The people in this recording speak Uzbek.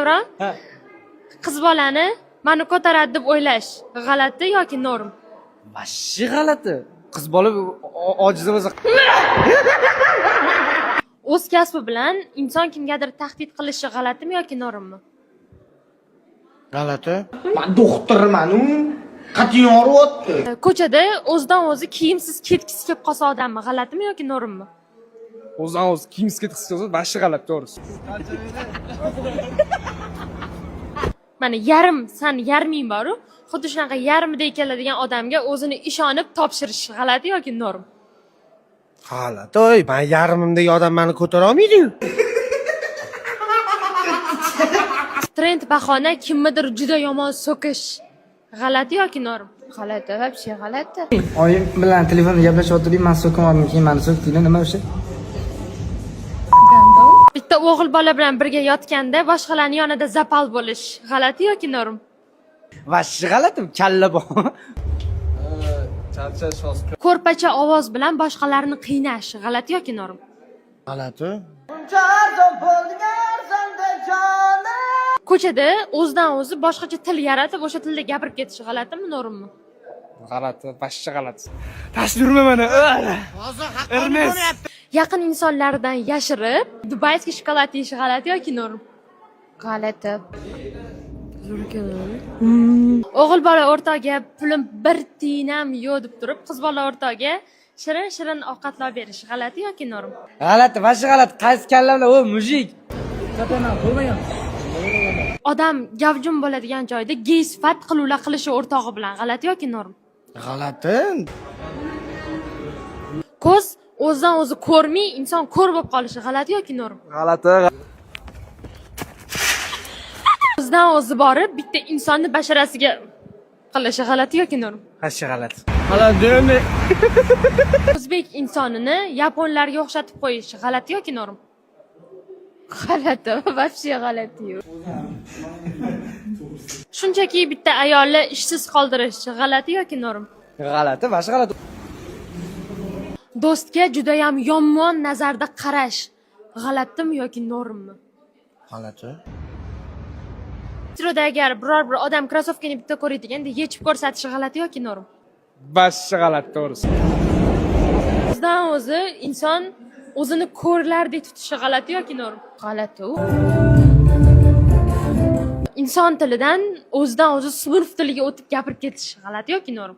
Davron, Ha. qiz bolani mani ko'taradi deb o'ylash g'alati yoki norm? Вообще g'alati. Qiz bola ojiz bo'lsa. O'z kasbi bilan inson kimgadir tahdid qilishi g'alatimi yoki normmi? G'alati. Man doktorman u. Qatin yoryapti. Ko'chada o'zidan o'zi kiyimsiz ketgisi kelib qolsa odammi g'alatimi yoki normmi? O'zidan o'zi kiyimsiz ketgisi kelsa, вообще g'alati, to'g'risi. Mana yarim, san yarming boru, xuddi shunaqa yarmidek keladigan odamga o'zini ishonib topshirish g'alati yoki norm? G'alati. Oy, man yarmimdagi odam mani ko'tara olmaydi-yu. Trend bahona kimnidir juda yomon so'kish g'alati yoki norm? G'alati, вообще g'alati. Oyim bilan telefonda gaplashib o'tirdik, man so'kinib, keyin mani so'kdinglar, nima o'sha? Bitta o'g'il bola bilan birga yotganda boshqalarni yonida zapal bo'lish g'alati yoki norm? Вообще g'alati, kalla bor. Ko'rpacha ovoz bilan boshqalarni qiynash g'alati yoki norm? G'alati. Ko'chada o'zidan o'zi boshqacha til yaratib, o'sha tilda gapirib ketish g'alatimi, normmi? G'alati, вообще g'alati. Tashlab yurma mani. Hermes. Yaqin insonlardan yashirib, дубайский shokolad yeyish g'alati yoki norm? G'alati. O'g'il bola o'rtoqga pulim bir tiyin ham yo'q deb turib, qiz bola o'rtoqga shirin shirin ovqatlar berish g'alati yoki norm? G'alati, вообще g'alati. Qaysi kalla bilan, o мужик. Odam gavjum bo'ladigan joyda gey sifat qiluvlar qilishi o'rtog'i bilan g'alati yoki norm? G'alati. Ko'z o'zidan o'zi ko'rmay, inson ko'r bo'lib qolishi g'alati yoki norm? G'alati. O'zidan o'zi borib bitta insonni basharasiga qilishi g'alati yoki norm? Вообще g'alati. O'zbek insonini yaponlarga o'xshatib qo'yish g'alati yoki norm? G'alati, вообще g'alati. Shunchaki bitta ayolni ishsiz qoldirish g'alati yoki norm? G'alati, вообще g'alati. Do'stga judayam yomon nazarda qarash g'alatimi yoki normmi? G'alati. Metroda agar biror bir odam krossovkani bitta ko'radiganda yechib ko'rsatishi g'alati yoki norm? Вообще g'alati, to'g'risi. O'zidan o'zi inson o'zini ko'rlardek tutishi g'alati yoki norm? G'alati. Inson tilidan o'zidan o'zi smurf tiliga o'tib gapirib ketish g'alati yoki norm?